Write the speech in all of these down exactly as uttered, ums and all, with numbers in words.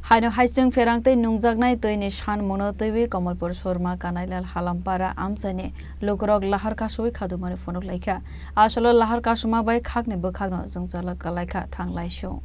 Haino hai chwng pherang tei nungjaknai twi ni san mungno twiwi Kamalpur Surma Kanailal Halampara amchaini lukurok lahar kasui khadumani phunuk laikha. Asolo lahar kasuma bai khakni bwkhakno jwngjalo kwlaikha thanglaisu.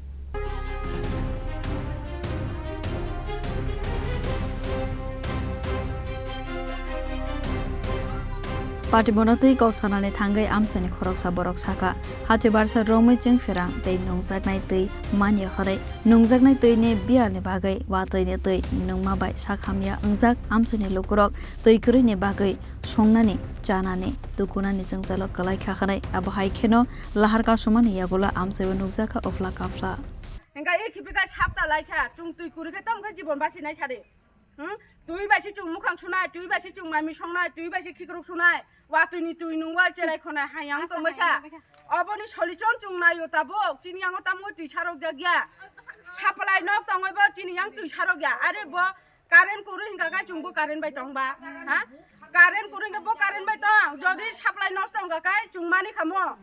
Party bono twi kok sanani thangwi amchaini khoroksa borok sakha, hati barsa romwi chwng pherang tei nungjaknai twi manya hwnwi. Nungjaknai twi ni biyal ni bagwi watwi ni twi nungma bai sak hamya wngjak amchaini lukurok twi kwrwi ni bagwi songnani, chanani, tukunani jwngjalo kwlai kha hwnwi. Abo hai kheno lahar kasumani yagulo amchaibo nukjakha uphla kaphla. Hingkha e khibikai sapta laikha, chwng twi kwrwi khe tamo khe jibon basi nai sadi. Hmm? Twi bai se chwng mukhang sunai, twi bai se chwng mami songnai, twi bai se khikrok sunai. Watwi ni twi nungwi cherai khonai hayang tongbai kha. Oboni solution chwng naio tabuk, chini yango tamo twi sarok jak ya. Supply nok tongwi bo chini yang twi sarok ya. Are bo current kwrwi hingka khe chwng bo current bai tong ba. Ha? Current kwrwi hingka bo current bai tong. Jodi supply nosto hingka khe chwng mani khamo.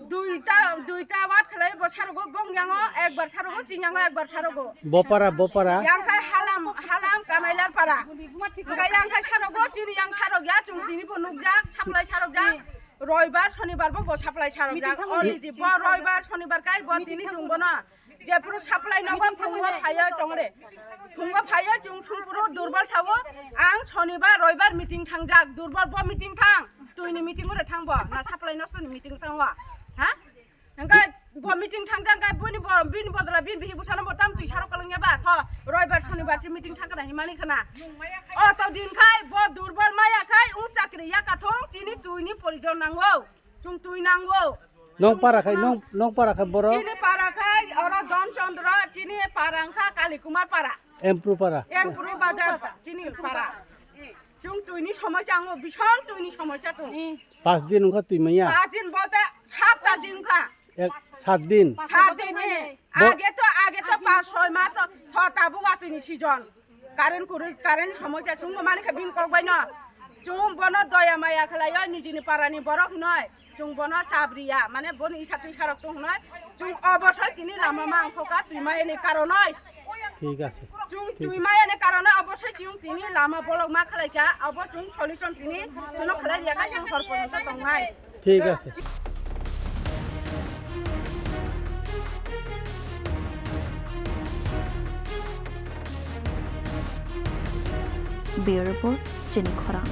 Duita, duita wat khlai bo sarogo bong yango, ekbar sarogo chini yango, ekbar sarogo. Bopara, bopara. Yang khai halam, halam kanailar para. Hingka yang khai sarogo chini yang sarok ya chwng tini bo nukjak, supply sarok jak. Roibar, sonibar bo, bo supply sarok jak. Meeting thango. Already bo roibar, sonibar kai bo tini chwng bono. Jephuru supply nogo phungo phaiyo tongre. Phungo phaiyo chwng sungpuru durbal sawo. Ang sonibar, roibar meeting thangjak. Durbal bo meeting thang. Twi ni meeting ore thang bo. Na supply nosto ni meeting thang wa. Ha? Hingke bo meeting thangjak kai bini bo, bini bodola bini bihi bwsano bo tam twi sarok kwlwng ya ba. Tho, roibar, sonibar se meeting thang kana himani khana. O to din khai bo durbal maya khai ung chakri ya kathong chini twi ni porijon nango. Chwng twi nango. Nong para khai, nong, nong para khai boro? Chini para khai, oro Don Chandra, chini para wngkha Kali Kumar para. Empru para. Empru bazar, chini para. Chwng twi ni somosya ango, bison twi ni somosya chwng. Pas din wngkha twi maya? Pas din bote sapta din wngkha. Ek, sat din. Sat din ni. Bo- Age to, age to pas soi mas to, tho tabuk watwi ni season. Current kwrwi, current ni somosya chwngbo mani kha bini kok bai no. Chwng bono doya maya khlai o nijini para ni borok hinoi. Chwng bono chabriya, mane boni isa twi sarok tong hinoi. Chwng obosoi tini lama ma angkho ka twi maya ni karonoi. Thik ase. Chwng twi maya ni karonoi obosoi chwng tini lama bolok ma khlai kha. Obo chwng solution tini chwngno khlai riya kha chwng hor porjonto tongnai. Thik ase. Bureau Report, Chini Khorang.